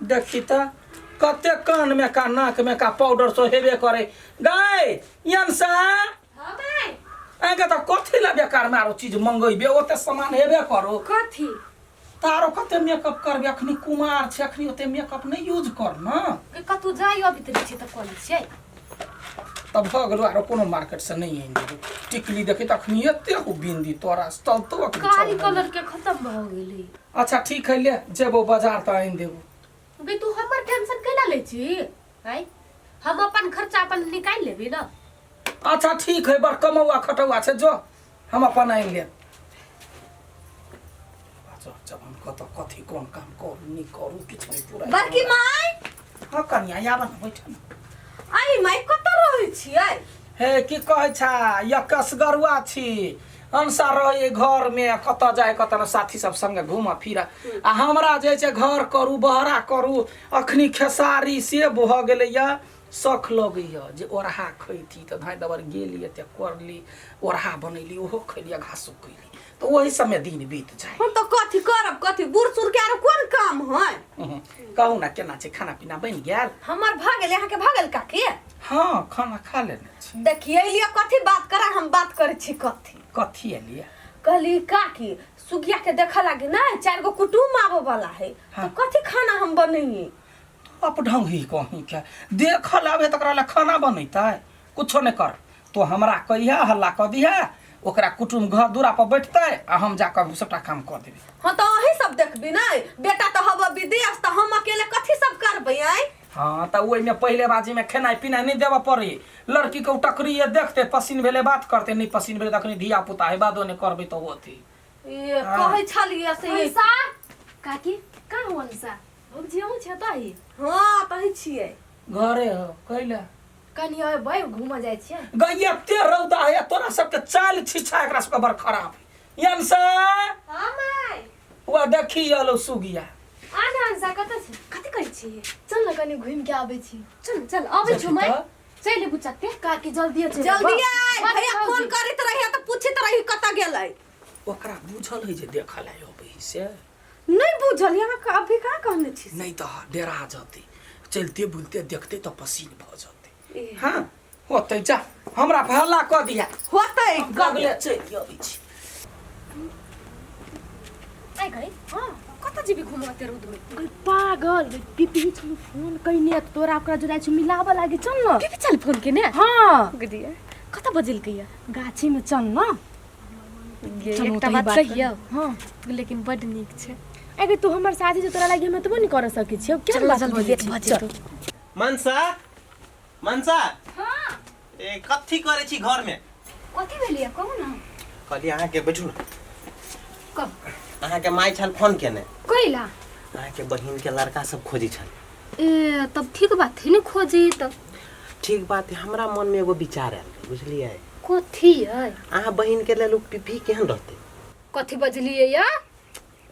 देखी तऽ कते कान में का नाक में का पाउडर सो हेबे करे गाय यनसा। हाँ माय। आगे तऽ कथी ला बेकार में आरो चीज मंगेबे, ओते सामान हेबे करो। कथी? तऽ आरो कते मेकअप करबे, अखनी कुमार छै, अखनी ओते मेकअप नहीं यूज कर ना। के कतौ जाय अभी तऽ छै तऽ करै छियै। तब भऽ गेलो, आरो कोनो मार्केट से नहीं आनि देबो। टिकली देखी तऽ अखनी एते हो बिंदी तोरा चलतो अखनी कारी चल। कलर के खत्म भऽ गेलै। अच्छा ठीक है, ले जेबो बाजार तऽ आनि देबो। बे तू हमर टेंशन कैला लै छी? आँय, हम अपन खर्चा अपन निकालि लेबै ना। अच्छा ठीक है, बड़ कमौआ खटौआ छै, जो हम अपन आनि लेब। अच्छा जब हम कतऽ कथी कोन काम करू नहि करू किछु नहि पूरा। बड़की माय। हाँ कनिया, आब ने बैठ ने। आई माय, कतऽ रहै छियै? हे की कहै छा, या कसगरुआ छी अनसा रहे घर में, कतऽ जाय कतऽ ने साथी सब संगे घूम फिर, आ हमरा जे छै घर करू बहरा करू। अखनी खेसारी से भऽ गेलैया, शख लगैया जे ओरहा खैती तऽ धाँइ दबर गेली एते करली ओरहा बनैली ओहो खैली आ घासो कैली तऽ ओही सबमे दिन बीत जाय। हम तऽ कथी करब कथी, बूढ़ सूढ़ के आरो कोन काम है? कहू ना केना छै, खाना पीना बनि गेल? हमर भऽ गेल, अहाँके भऽ गेल काकी? हाँ खाना खा लेने छी। देखिए एलियै कथी बात करा, हम बात करै छी कथी। कथी एलियै? कहली काकी सुगिया के देखऽ लागी ना चारि गो कुटुम्ब आबऽ वाला है। हाँ। तऽ कथी खाना हम बनैयै? अप ढंग ही कहीं के देखल आबे तकरा ला खाना बनैतै? कुछो नहि कर तो, हमरा कहिया हल्ला कऽ दिहा, ओकरा कुटुम घर दूरा पर बैठतै आ हम जाकऽ सबटा काम कऽ देबै। हाँ तऽ अहीं सब देखबी नै, बेटा तऽ हब विदेश, तऽ हम अकेले कथी सब करबै? आँय। हाँ तऽ ओहिमे पहिले बाजीमे खेनाइ पिनाइ नहि देबऽ पड़ै लड़कीके, ओ टकरी देखतै, पसिन भेलै बात करतै, नहि पसिन भेलै तऽ अखनी धिया पुता है, बादो नहि करबै तऽ होतै। ए हाँ। कहै छलियै से। अंसा काकी, कहाँ हो अंसा? उपजियौ छै तही? हाँ तही छियै। घरे हो कैला? कनि अयबै, घूमऽ जाइ छियै। गई एते रौदा है, तोरा सबके चाल छिछा एकरा सबके बड़ खराब है। यनसा। हाँ माय। वह देखी अलो सुगिया। आ ना अंसा, कतऽ छै? कथी करै छी? चल न कनि घुमि के आबै छी। चल चल, अबै छु माय। तऽ? चलि अबू चत्ते। काकी जल्दी चलि। जल्दी आइ भैया फोन करैत रहिए तऽ पूछैत रही कतऽ गेलै। ओकरा बुझल है जे देखल आइ अबै से? नहीं बुझल, यहाँ अभी कहाँ कहने छी। नहीं तऽ डेरा जतै, चलते बुलते देखते तऽ पसीन भऽ जतै। हाँ होतै, जा हमरा पर हल्ला कऽ दिया। होतै। बगले चलि अबै छी। आइ गई, हाँ। कतऽ जेबी घूमऽ एते रौद में? गई पागल गई, पिपी छलू फोन कइने तोरा ओकरा जोड़ा छी मिलाबऽ लागी, चल न। पिपी चल फोन केने? हाँ। गदिया कतऽ बजेलकै या? गाछी में चल न। गे, चल एकटा ओतही बात बात कहियौ? हाँ। लेकिन बड नीक छै। अगे तू हमर साथी जे तोरा लागी हम एतबो नहीं कर सकै छियौ, केहन चल बात जल्दी बजै भेट छी? भऽ चल। जेतौ। मनसा, मनसा। ए कथी करै छी घरमे? कथी भेलियै कहू ने। कहली अहाँके, बैठू ने। कब? अहाँके माय छल फोन केने। कैला? अहाँके बहिनके लड़का सब खोजै छल। ए तब ठीक बात है ने, खोजी तब। ठीक बात है, हमरा मनमे एगो विचार आयल, बुझलियै? कथी है? अहाँ बहिनके लेल उ पिपही केहन रहतै? कथी बजलियै या?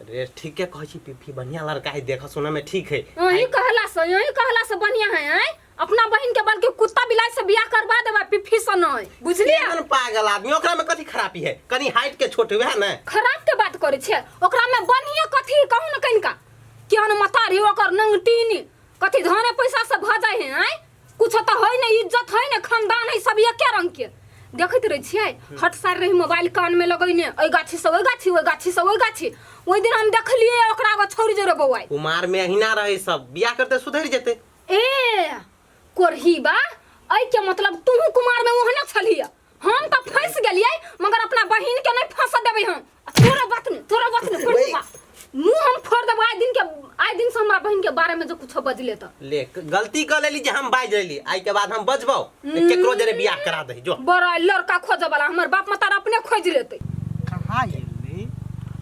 रे ठीके कहै छी, पिपही बढ़िया लड़का है, देखऽ सुनऽ में ठीक है। अहीं कहला से, अहीं कहला से बढ़िया है? आँय, अपना बहिन के बल्कि कुत्ता बिलाई से बियाह करवा देबा, पिफी से नहीं, बुझलियै? केहन पागल आदमी, ओकरा में कथी खराबी है? कनी हाइट के छोट वएह ने। खराब के बात करै छियै, ओकरा में बढ़िया कथी कहू ने कनिका? केहन मतारी ओकर नंगटीनी, कथी धने पैसा से भऽ जाइ है? आँय, कुछ तऽ है ने इज्जत, है ने खानदान, है सब एके रंग के देखैत रहै छियै। हट सार रही मोबाइल कान में लगैने एहि गाछी से ओहि गाछी, ओहि गाछी से ओहि गाछी। ओहि दिन हम देखलियै ओकरा एगो छौरी जोरे बौआइ। कुमार में अहिना रहे सब, बियाह करते सुधरि जेते। ए कोरही बा, एहि के मतलब तूहू कुमार में ओहने छलियै। हम तऽ फंसि गेलियै मगर अपना बहिन के नहीं फंस देबै हम। आ तोरा बात नहीं, तोरा बात नहीं, फोड़ देबा मुंह हम फोड़ देबो आइ दिन के, आइ दिन से हमरा बहिन के बारे में जो कुछो बजले तऽ। ले गलती कर लेली जे हम बाजि लेली, आई के बाद हम बजबौ केकरो जरे बियाह करा दही जो। बड़ा लड़का खोजऽ वाला, हमर बाप मतार अपने खोजि लेतै। कहाँ एलै?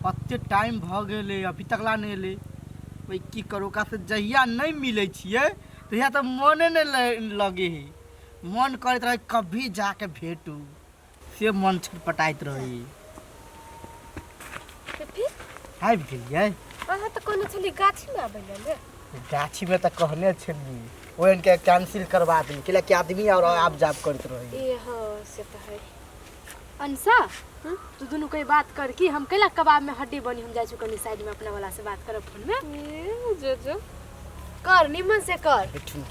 ओते टाइम भऽ गेलै, अभी तक ला नहि एलै। ओइ की करू, ओकरा से जहिया नहि मिलै छियै तहिया तऽ मोने नहि लगे है, मन करैत रहै कभी जाके भेटू, से मन छटपटाइत रहै। आबि गेलियै। अहाँ तऽ कहने छलियै गाछीमे आबै लए ने। गाछीमे तऽ कहने छलियै, ओहन के कैंसिल करवा देली, कैला कि आदमी और आब जाब करैत रहै। ए हाँ से तऽ है। अंसा तू दुनू कोई बात कर कि हम कैला कबाब में हड्डी बनी, हम जाइ छी कनी साइड में अपना वाला से बात करब फोन में। ए जो जो। कर निमन से कर। बैठू।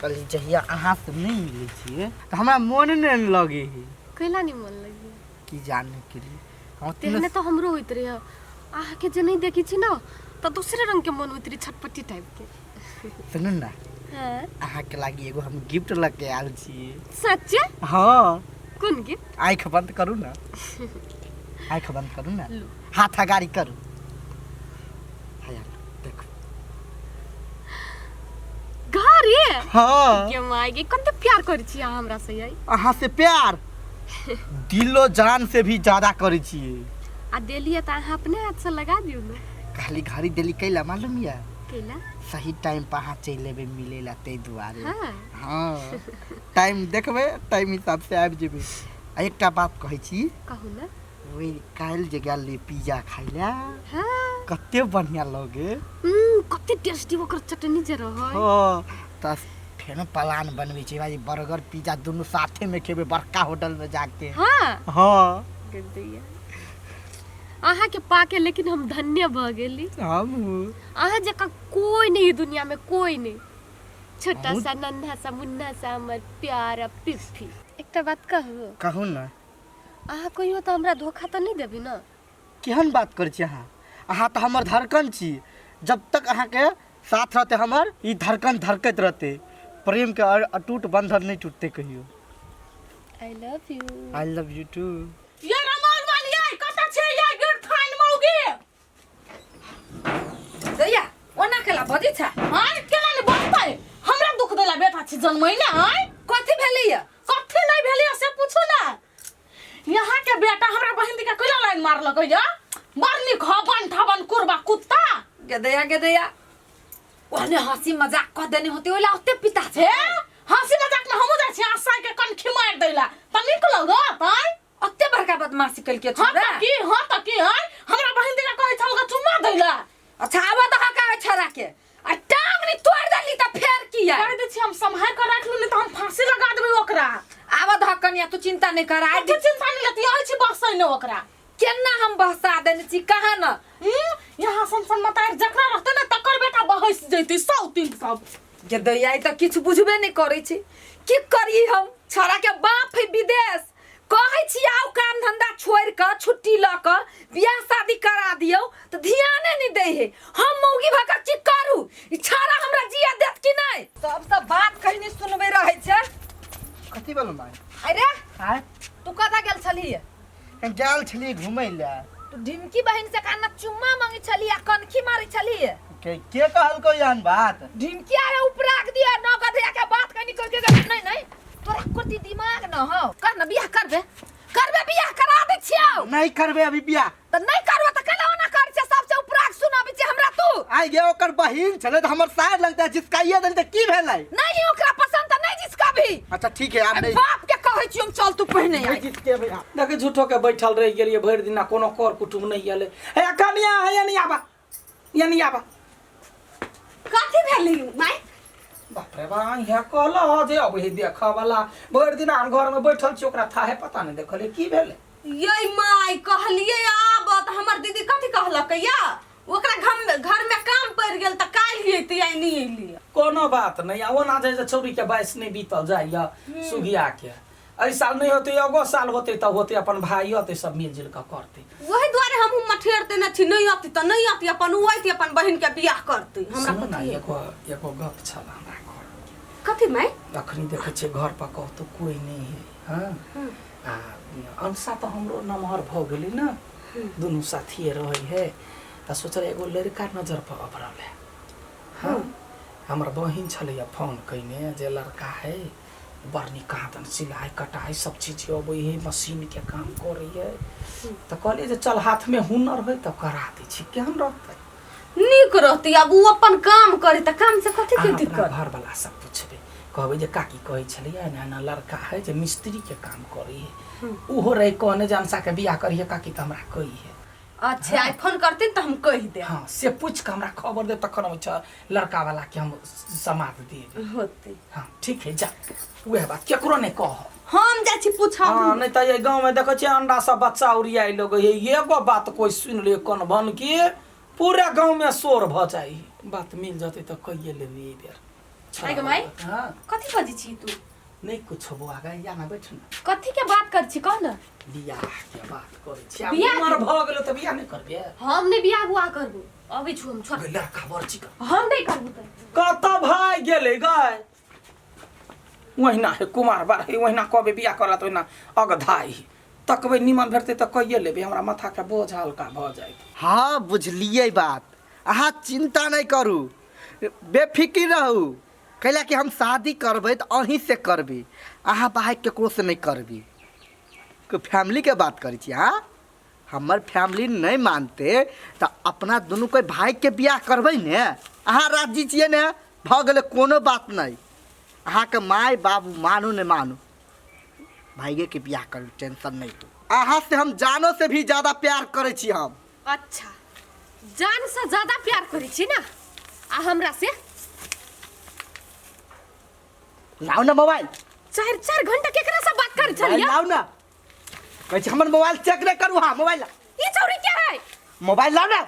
कहली जहिया अहाँ से नहीं मिलै छियै तऽ हमरा मोन नहि लगै है। कैला नहीं मन लगी? की जाने के लिए हम तेहने तो हमरो होइत रहे, अहाँके जे नहीं देखै छी ना तऽ दोसरे रंग के मन होइत रहे, छटपटी टाइप के। सुनू ना। हाँ। अहाँके लागि एगो हम गिफ्ट लऽ के आयल छियै। सच्चे? हाँ। कोन गिफ्ट? आँखि बंद करू ना, आँखि बंद करू ना, हाथ अगाड़ी करू। हैया देखू। घरे? हाँ। के माय गे, कते प्यार करै छी अहाँ हमरा से यै। अहाँ से प्यार दिलो जान से भी ज्यादा करै छियै। आ देलियै तऽ अहाँ अपने हाथ से लगा दियौ ने। कहली घड़ी देली कैला मालूम या? कैला? सही टाइम पर अहाँ चलि एबै मिलै ला, ताहि दुआरे। हाँ। हाँ, टाइम देखबै, टाइम हिसाब से आबि जेबै। आ एकटा बात कहै छी। कहू ना। ओहि काल्हि जे गेल रहियै पिज्जा खाइ ला। हाँ। कते बढ़िया लगे। कते टेस्टी ओकर चटनी जे रहै। हाँ, तऽ फेनो प्लान बनबै छै भाई, बर्गर पिज्जा दुनू साथे में खेबै बड़का होटल में जाके। हाँ। हाँ। गदैया अहाँ के पाके लेकिन हम धन्य भ गेली। हमहूँ। अहाँ जकाँ कोई नहीं दुनिया में, कोई नहीं। छोटा सा नन्हा सा मुन्ना सा हमर प्यारा पिफ्फी। एकटा बात कहू? कहू ना। अहाँ कहियो तऽ हमरा धोखा तऽ नहीं देबी ना? केहन बात करै छी अहाँ? अहाँ तऽ हमर धड़कन छी, जब तक अहाँके साथ रहते हमर ई धड़कन धड़कैत रहते, प्रेम के अटूट बंधन नहीं टूटते कहियो। I love you. I love you too. ये रमौल वाली ये कतऽ छै ये गिरथाइन मौगी? दैया ओना केला बजै छै? आय केना ने बजतै, हमरा दुख देला बेटा छी जन्मैने। आय कथी भेलैया? कथी नहीं भेलैया से पूछू ना। यहाँ के बेटा हमरा बहिन के कैला लाइन मारलक या? बड़ नीक हबन ठबन कुरबा कुत्ता। गदैया गदैया ओहने हंसी मजाक कऽ देने होते ओला ओते पिता छै। हे हंसी मजाक में हमहूँ जाइ छी आशा के कनखी मारि दैला तऽ नीक लगत। आय ओते बड़का बदमाशी कलके हाँ छोरा। तऽ की, हाँ तऽ की। आय हमरा बहिन के कहै छल ग चुम्मा दैला। अच्छा आबऽ दह का छोरा के आ टांग नहीं तोड़ देली तऽ फेर की आय? कहि दै छी हम सम्हारि कऽ राखलु, नहीं तऽ हम फांसी लगा देबै ओकरा। आबऽ दह कनिया, तू चिंता नहीं कर। आइ तू चिंता नहीं लेती, आइ छी बसै ने ओकरा। केना हम बहसा देने छी कहाँ न? यहाँ सन सन मतारि जकरा रहतै ने तकर बेटा बहस जैतै सौ तीन सब। गे दैया ई तऽ किछु बुझबे नहीं करै छै, की करी हम? छोरा के बाप है विदेश, कहै छी आउ काम धंधा छोड़ि कऽ छुट्टी लऽ कऽ बियाह शादी करा दियौ तऽ ध्याने नहीं दै है। हम मौगी भऽ कऽ की करू? ई छोरा हमरा जिया देत कि नहीं? सब सब बात कहीं नहीं सुनबै रहै छै। कथी बोलू माय? अरे आय तू कतऽ गेल छलियै? गेल छलियै घुमै लए। तू ढिमकी बहिन से काना चुम्मा मांगे छली आ कनखी मारे छली? के कहलको एहन बात? ढिमकी आरे उपराग दिया न गधेया के बात कनी कह के नहीं नहीं तोरा कोती दिमाग न हो। कर न बियाह करबे, करबे बियाह करा दे छियौ। नहीं करबे अभी बियाह। त नहीं करबे त केना ओना कर छै? सबसे उपराग सुनाबै छै हमरा तू। आइ गे ओकर बहिन छलै त हमर सार लगता जिसकाइए देल त की भेलै? नहीं ओकरा पसंद त नहीं जिसका भी। अच्छा ठीक है, आब नहीं। बाप के कहै छी हम, चल तू पहिने नहीं आइ। जिसकेबै आब। देखे झूठो के बैठल रहि गेलियै भरि दिना, कोनो कर कुटुम नहीं एलै। हे कनिया, हे एनी आबा, एनी आबा। कथी भेलै माय? बाप रे बा, इएह कहलह जे अबै है देखऽ वाला। भरि दिना हम घर में बैठल छी, ओकरा थाहे पता नहीं देखलियै की भेलै। यै माय कहलियै आब तऽ हमर दीदी कथी कहलक या ओकरा घर में काम पड़ि गेल तऽ काल्हि अयतै, आइ नहि एलियै। कोनो बात नहीं, आ ओना जे छौड़ी के बाइस नहीं बीतल जाइया सुगिया के, एहि साल नहीं होते एगो साल होते तऽ होते, अपन भाई अतै सब मिलजुल कऽ करतै। वही दुआरे हमहूँ मठेर देने छी, नहीं अती तऽ नहीं अती, अपन उ अयती अपन बहिन के बियाह करतै। हमरा सुनू ना, कथी? एगो एगो गप छल हमरा घर। कथी माय? अखनी देखै छियै घर पर कतौ कोई नहीं है। हाँ, आ अंशा तऽ हमरो नमहर भऽ गेलै ने, दुनू साथिए रहै है, तऽ सोचल एगो लड़का नजर पर अभरल है। हाँ, हमर बहिन छलैया फोन कयने जे लड़का है बड़ नीक कहाँ सिलाइ कटाइ सब चीज अबै है, मशीन के काम करै है, तऽ कहलियै जे चल हाथ में हुनर है तऽ करा दै छी, केहन रहतै? नीक रहतै। आब उ अपन काम करे तऽ काम से कथी के अहाँ अपना दिक्कत? घरवला सब पुछबै, कहबै जे काकी कहै छलैया एना एना लड़का है जे मिस्त्री के काम करै है, ओहो रहै कहने जे अंशा के बियाह करिहे काकी तऽ हमरा कही है। अच्छा आइ फोन करथिन तऽ हम कहि देब। हाँ से पूछ के हमरा खबर देब तखन हम लड़का वाला के हम समाद देब। होतै। हाँ ठीक है, जा वएह बात केकरो नहीं कह। हम जाइ छी पूछब। हाँ नहीं तऽ ये गाँव में देखै छियै अंडा सब बच्चा उड़ियाइ लगै है, एगो बात कोई सुन ले कन भन के पूरा गाँव में शोर भऽ जाइ है। बात मिल जतै तऽ कहिए लेबै एहि बेर। आइ गे माइ। हाँ। कथी बजै छी तू? नहीं कुछ बौआ गै, या ना बैठ ना। कथी के बात कर छी कह ना? बियाह के बात करै छी। आब बियाह उमर भऽ गेलो तऽ बियाह नहि करबे? हम नहीं बियाह बुआ करबो, अबै छु हम छोड़। गै, लड़का बड़ छी। हम नहीं करबो तऽ। कतऽ भागि गेलै गै? ओहिना हे कुमार बार हे, ओहिना कहबै बियाह करला तऽ ओहिना अगधाइ तकबै। निमन भेटतै तऽ कहिए लेबै, हमरा माथाके बोझ हल्का भऽ जायत। हाँ बुझलियै बात, अहाँ चिंता नहीं करू, बेफिक्र रहू। कैला कि हम शादी करबै तऽ अहीं से करबै, अहाँ बाहर ककरो से नहीं करबै। फैमिली के बात करै छी। हाँ हमर फैमिली नहीं मानते तऽ अपना दुनू कोई भाई के बियाह करबै ने। अहाँ राजी छियै ने? भऽ गेलै, कोनो बात नहीं। अहाँके माय बाबू मानू नहीं मानू, भाइये के बियाह करू, टेंशन नहीं। तू अहाँ से हम जानो से भी ज्यादा प्यार करै छी हम। अच्छा, जान से ज्यादा प्यार करै छी ना आ हमरा से? लाउ ना मोबाइल। चार चार घंटा केकरा से बात कर मोबाइल छलियै? लाउ ना, कहै छी हमर मोबाइल चेक नहीं करू। हाँ मोबाइल ला। ई चौरी क्या है? मोबाइल लाउ ना।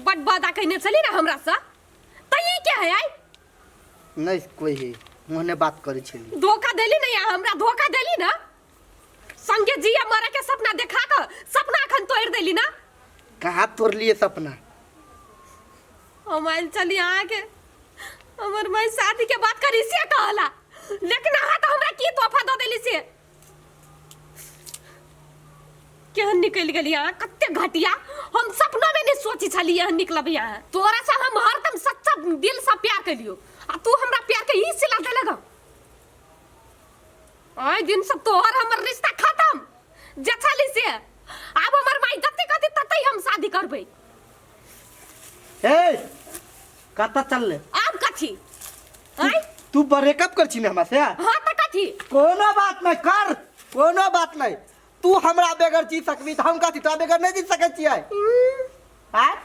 बड बादा कहने छली ना हमरा से, त ई क्या है आई? नहीं कोई है, ओहने बात करै छली। धोखा देली ना यहाँ, हमरा धोखा देली ना, संगे जिया मरे के सपना देखा के सपना अखन तोड़ देली ना। कहाँ तोड़लिए सपना? हम आयल चली अहाँ के हमर माई शादी के बात करी से कहला, लेकिन अहाँ तो हमरा की तोहफा दऽ देली से? केहन निकलि गेली अहाँ, कते घटिया! हम सपनो में नहीं सोची छली एहन निकलब अहाँ। तोरा से हम हरदम सच्चा दिल से प्यार कलियो आ तू हमरा प्यार के ई सिला देलक। आइ दिन से तोहर हमर रिश्ता खत्म जे छली से। आब हमर माई जते कहती तते हम शादी करबै। ए कतऽ चलले? आब कथी आइ? तू ब्रेकअप कर छी ने हमरा से? हाँ तऽ कथी? कोनो बात नहीं कर, कोनो बात नहीं। तू हमरा बगैर जी सकबी तऽ हम कथी तोरा बगैर नहीं जी सकै छियै? आँय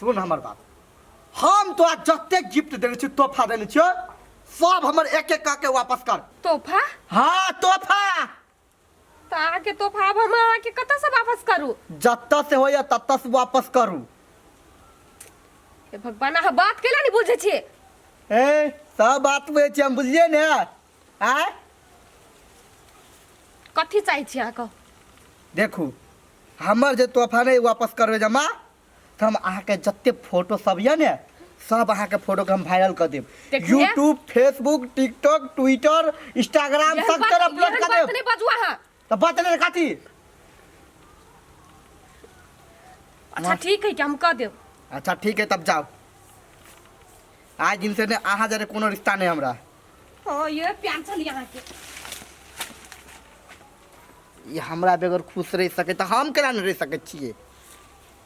सुन हमर बात, हम तोरा जतेक गिफ्ट देने छियौ, तोहफा देने छियौ, सब हमर एक एक कऽ के वापस कर। तोहफा? हाँ तोहफा। तऽ अहाँके तोहफा आब हम अहाँके कतऽ से वापस करू? जतऽ से होइए ततऽ से वापस करू। हे भगवान, अहाँ बात केला नहीं बुझै छियै? ए सब बात बुझै छियै हम, बुझलियै ने? आँय कथी चाहै छी अहाँ कहू? देखू हमर जे तोहफा नहि वापस करबै जमा तऽ हम अहाँके जते फोटो सब यऽ ने, सब अहाँके फोटो के हम वायरल कर देब। देखिए। YouTube, Facebook, TikTok, Twitter, Instagram एहन सब बात- तरफ अपलोड एहन कर बात देब। नहीं बाजू अहाँ। तऽ बतले कथी? अच्छा ठीक है कि हम कह देब। अच्छा ठीक है, तब जाओ। आज दिन से ने अहाँ जरे कोनो रिश्ता नहीं हमरा। ओ ये प्यार छली अहाँके। ई हमरा बगैर खुश रहि सकै तऽ हम केना नहि रहि सकै छियै?